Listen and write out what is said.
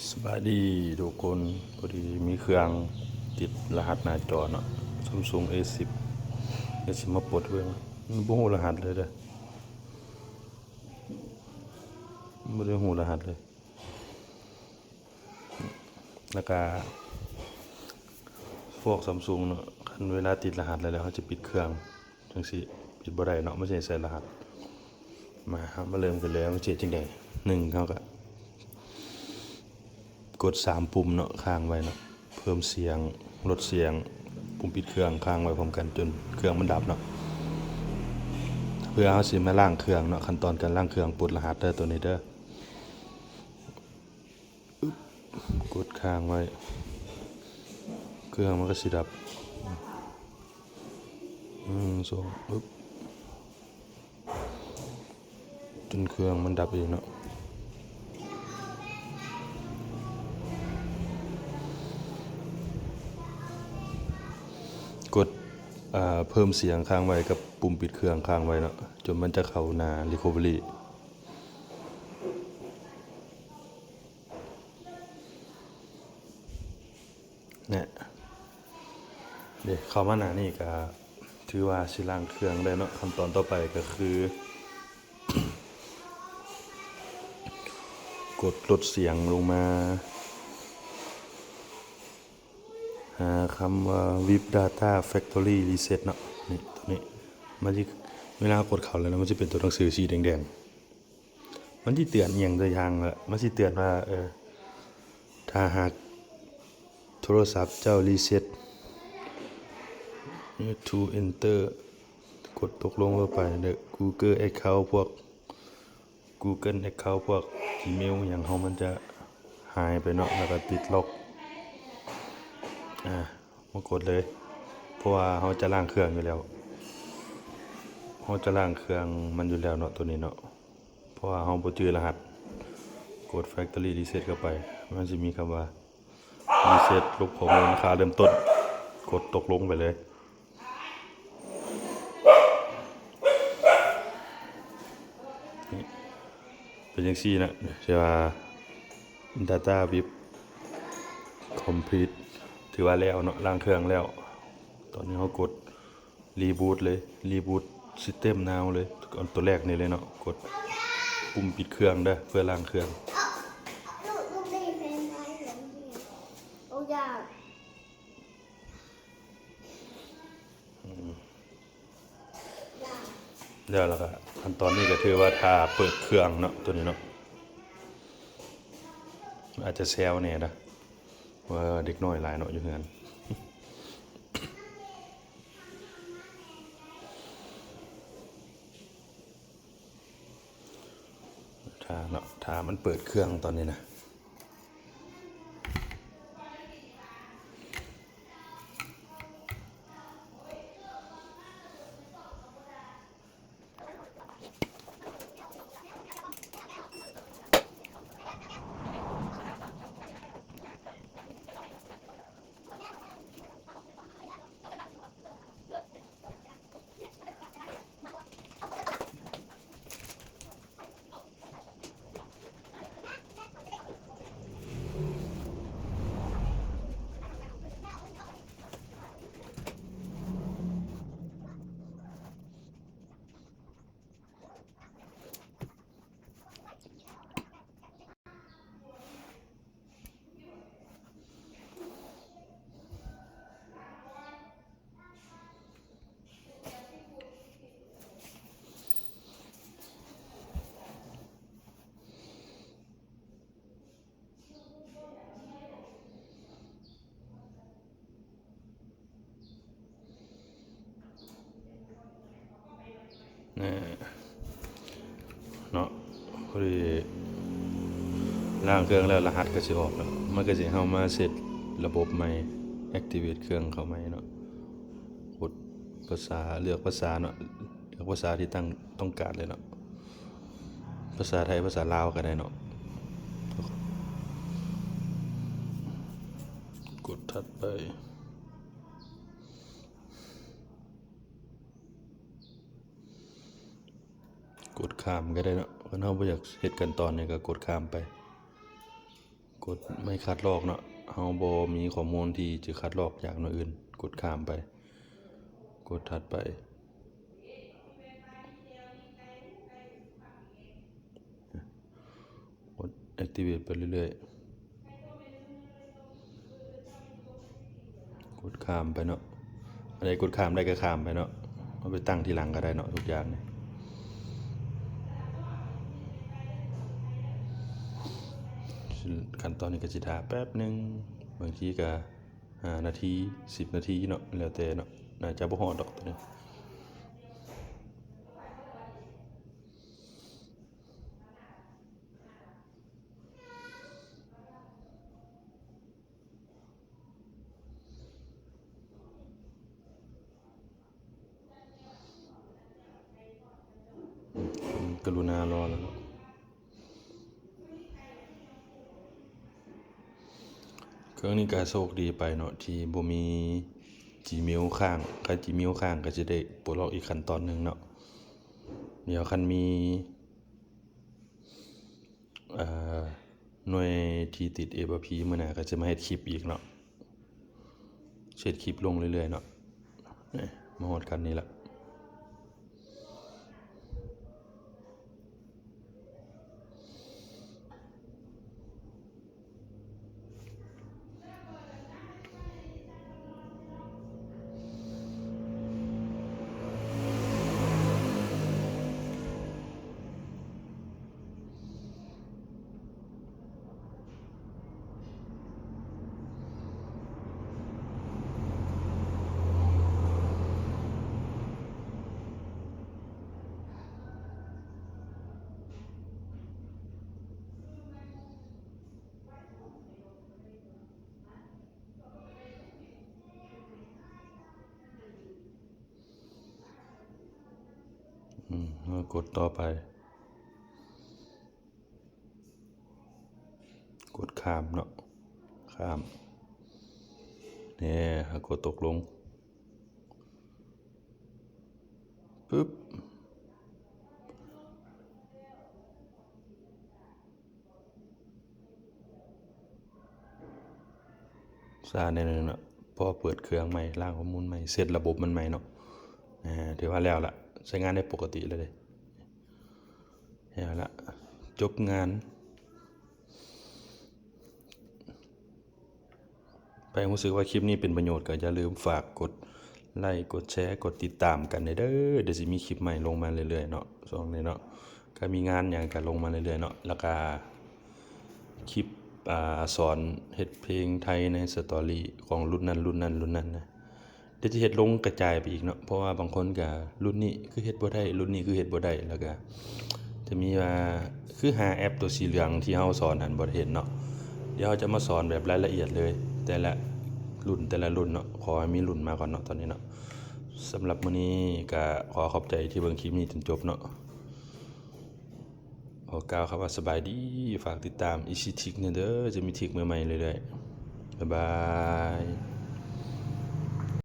ສະບາຍດີທຸກຄົນ, ພໍດີມີເຄື່ອງຕິດລະຫັດໜ້າຈໍເນາະ Samsung A ten ດຽວຊິມາປົດເບິ່ງ. ມັນບໍ່ຮູ້ລະຫັດເລີຍເດີ້, ບໍ່ໄດ້ຮູ້ລະຫັດເລີຍ. ແລ້ວກະພວກ Samsung ເນາະ ຄັນເວລາຕິດລະຫັດແລ້ວ ເຮົາຈະປິດເຄື່ອງ ຈັ່ງຊີ້ ປິດບໍ່ໄດ້ເນາະ, ມັນຊິໃຫ້ໃສ່ລະຫັດ. ມາ ເຮົາມາເລີ່ມກັນເລີຍ ວ່າມັນຊິເຮັດຈັ່ງໃດ. ໜຶ່ງ ເຮົາກະກົດສາມປຸ່ມເນາະ ຄ້າງໄວ້ເນາະ, ເພີ່ມສຽງ, ລົດສຽງ, ປຸ່ມປິດເຄື່ອງ, ຄ້າງໄວ້ພ້ອມກັນຈົນເຄື່ອງມັນດັບເນາະ. ເພື່ອເຮົາຊິມາລ້າງເຄື່ອງເນາະ, ຂັ້ນຕອນການລ້າງເຄື່ອງ ປົດລະຫັດເດີ້ ໂຕນີ້ເດີ້. ອຶບ ກົດຄ້າງໄວ້ ເຄື່ອງມັນກະຊິດັບ. ໜຶ່ງ ສອງ ອຶບ ຈົນເຄື່ອງມັນດັບເອງເນາະ. ກົດ ເພີ່ມສຽງຄ້າງໄວ້ກັບປຸ່ມປິດເຄື່ອງຄ້າງໄວ້ເນາະ ຈົນມັນຈະເຂົ້າໜ້າ recovery. ແນະ ເດ ເຂົ້າມາໜ້ານີ້ກະຖືວ່າຊິລ້າງເຄື່ອງໄດ້ເນາະ. ຂັ້ນຕອນຕໍ່ໄປກະຄື ກົດລົດສຽງລົງມາ ຫາຄຳວ່າ Wipe Data Factory Reset ເນາະ. ນີ້ ໂຕນີ້ ມັນຊິ ເວລາເຮົາກົດເຂົ້າແລ້ວ ມັນຊິເປັນໂຕໜັງສືສີແດງໆ. ມັນຊິເຕືອນອີ່ຫຍັງສັກຢ່າງລະ ມັນຊິເຕືອນວ່າ ເອີ ຖ້າຫາກໂທລະສັບເຈົ້າຣີເຊັດ to enter ກົດຕົກລົງເຂົ້າໄປ ແລ້ວ Google Account ພວກ Google Account ພວກ Gmail ຫຍັງເຮົາມັນຈະຫາຍໄປເນາະ ແລ້ວກໍຕິດລັອກ ອາ ມາກົດເລີຍ ເພາະວ່າເຮົາຈະລ້າງເຄື່ອງຢູ່ແລ້ວ ເຮົາຈະລ້າງເຄື່ອງມັນຢູ່ແລ້ວເນາະ ໂຕນີ້ເນາະ. ເພາະວ່າເຮົາບໍ່ຈື່ລະຫັດ ກົດ Factory Reset ເຂົ້າໄປ ມັນຊິມີຄຳວ່າ Reset ລົບຂໍ້ມູນຄ່າເລີ່ມຕົ້ນ ກົດຕົກລົງໄປເລີຍ. ນີ້ ເປັນຈັ່ງຊີ້ນະ ຖືວ່າ Data Wipe Complete ຖືວ່າແລ້ວເນາະ ລ້າງເຄື່ອງແລ້ວ. ຕອນນີ້ເຮົາກົດ reboot ເລີຍ reboot system now ເລີຍ ເອົາຕົວແລກນີ້ເລີຍເນາະ ກົດປຸ່ມປິດເຄື່ອງເດີ້ ເພື່ອລ້າງເຄື່ອງ. ແລ້ວ ແລ້ວກະຂັ້ນຕອນນີ້ກະຖືວ່າຖ້າເປີດເຄື່ອງເນາະ ໂຕນີ້ເນາະ ອາດຈະແຊວແດ່ເດີ້ ວ່າເດັກນ້ອຍຫຼາຍເນາະຢູ່ເຮືອນ. ຖ້າເນາະ ຖ້າມັນເປີດເຄື່ອງຕອນນີ້ນະ. ເນາະ ພໍດີລ້າງເຄື່ອງແລ້ວ ລະຫັດກະຊິອອກເນາະ ມັນກະຊິໃຫ້ເຮົາມາເຊັດລະບົບໃໝ່ activate ເຄື່ອງເຂົ້າໃໝ່ເນາະ. ກົດພາສາ ເລືອກພາສາເນາະ ເລືອກພາສາທີ່ຕັ້ງ ຕ້ອງການເລີຍເນາະ ພາສາໄທ ພາສາລາວກະໄດ້ເນາະ. ກົດຖັດໄປ ກົດຂ້າມກະໄດ້ເນາະ ຄັນເຮົາບໍ່ຢາກເຮັດຂັ້ນຕອນນີ້ກະກົດຂ້າມໄປ. ກົດໄມ້ຄັດລອກເນາະ, ເຮົາບໍ່ມີຂໍ້ມູນທີ່ຈະຄັດລອກຈາກໜ່ວຍອື່ນ, ກົດຂ້າມໄປ, ກົດຖັດໄປ, ກົດ activate ໄປເລື້ອຍໆ. ກົດຂ້າມໄປເນາະ, ອັນໃດກົດຂ້າມໄດ້ກໍຂ້າມໄປເນາະ, ເອົາໄປຕັ້ງທີຫຼັງກໍໄດ້ເນາະ ທຸກຢ່າງນີ້. ຂັ້ນຕອນນີ້ກໍຊິຖ້າແປັບໜຶ່ງ, ບາງທີກໍຫ້ານາທີ ສິບນາທີເນາະ, ແລ້ວແຕ່ເນາະ, ໜ້າຈະບໍ່ຮອດດອກໂຕນີ້. ກະລຸນາລໍແລ້ວເນາະ. ເຄື່ອງນີ້ກໍໂຊກດີໄປເນາະ ທີ່ບໍ່ມີ Gmail ຄ້າງ, ຄັນ Gmail ຄ້າງກໍຊິໄດ້ປົດອອກອີກຂັ້ນຕອນໜຶ່ງເນາະ. ດຽວຄັນມີ ເອີ ໜ່ວຍທີ່ຕິດ F R P ມື້ໜ້າກໍຈະມາເຮັດຄລິບອີກເນາະ, ເຮັດຄລິບລົງເລື້ອຍໆເນາະ. ເອີ ມາຮອດຂັ້ນນີ້ລະ. ອືມ ເຮົາກົດຕໍ່ໄປ. ກົດຂ້າມເນາະ, ຂ້າມ. ແນ່ ເຮົາກົດຕົກລົງ. ປຶບ. ຊ້າໜ້ອຍໜຶ່ງເນາະ, ພໍເປີດເຄື່ອງໃໝ່, ລ້າງຂໍ້ມູນໃໝ່, ເຊັດລະບົບມັນໃໝ່ເນາະ. ອາ ຖືວ່າແລ້ວລະ, ໃຊ້ງານໄດ້ປົກກະຕິແລ້ວເດ້. ແລ້ວລະ, ຈົບງານ. ໃຜຮູ້ສຶກວ່າຄລິບນີ້ເປັນປະໂຫຍດ ກໍຢ່າລືມຝາກກົດໄລ, ກົດແຊ, ກົດຕິດຕາມກັນແດ່ເດີ. ດຽວຊິມີຄລິບໃໝ່ລົງມາເລື້ອຍໆເນາະ, ຊ່ວງນີ້ເນາະ. ກໍມີງານຫຍັງກໍລົງມາເລື້ອຍໆເນາະ, ແລ້ວກໍຄລິບ ອ່າ ສອນເຮັດເພງໄທໃນສະຕໍຣີຂອງລຸ້ນນັ້ນ ລຸ້ນນັ້ນ ລຸ້ນນັ້ນນະ. ດຽວຈະເຮັດລົງກະຈາຍໄປອີກເນາະ, ເພາະວ່າບາງຄົນກໍລຸ້ນນີ້ຄືເຮັດບໍ່ໄດ້, ລຸ້ນນີ້ຄືເຮັດບໍ່ໄດ້, ແລ້ວກໍຈະມີວ່າ ຄືຫ້າແອັບຕົວສີເຫຼືອງທີ່ເຮົາສອນຫັ້ນ ບໍ່ໄດ້ເຮັດເນາະ. ດຽວເຮົາຈະມາສອນແບບລາຍລະອຽດເລີຍ ແຕ່ລະລຸ້ນ ແຕ່ລະລຸ້ນເນາະ. ຂໍໃຫ້ມີລຸ້ນມາກ່ອນເນາະ ຕອນນີ້ເນາະ. ສຳລັບມື້ນີ້ກໍຂໍຂອບໃຈທີ່ເບິ່ງຄລິບນີ້ຈົນຈົບເນາະ. ຂໍກ່າວຄຳວ່າສະບາຍດີ, ຝາກຕິດຕາມ Easy Tech ແດ່ເດີ ຈະມີ Tech ໃໝ່ໆເລື້ອຍໆ. ບາຍບາຍ.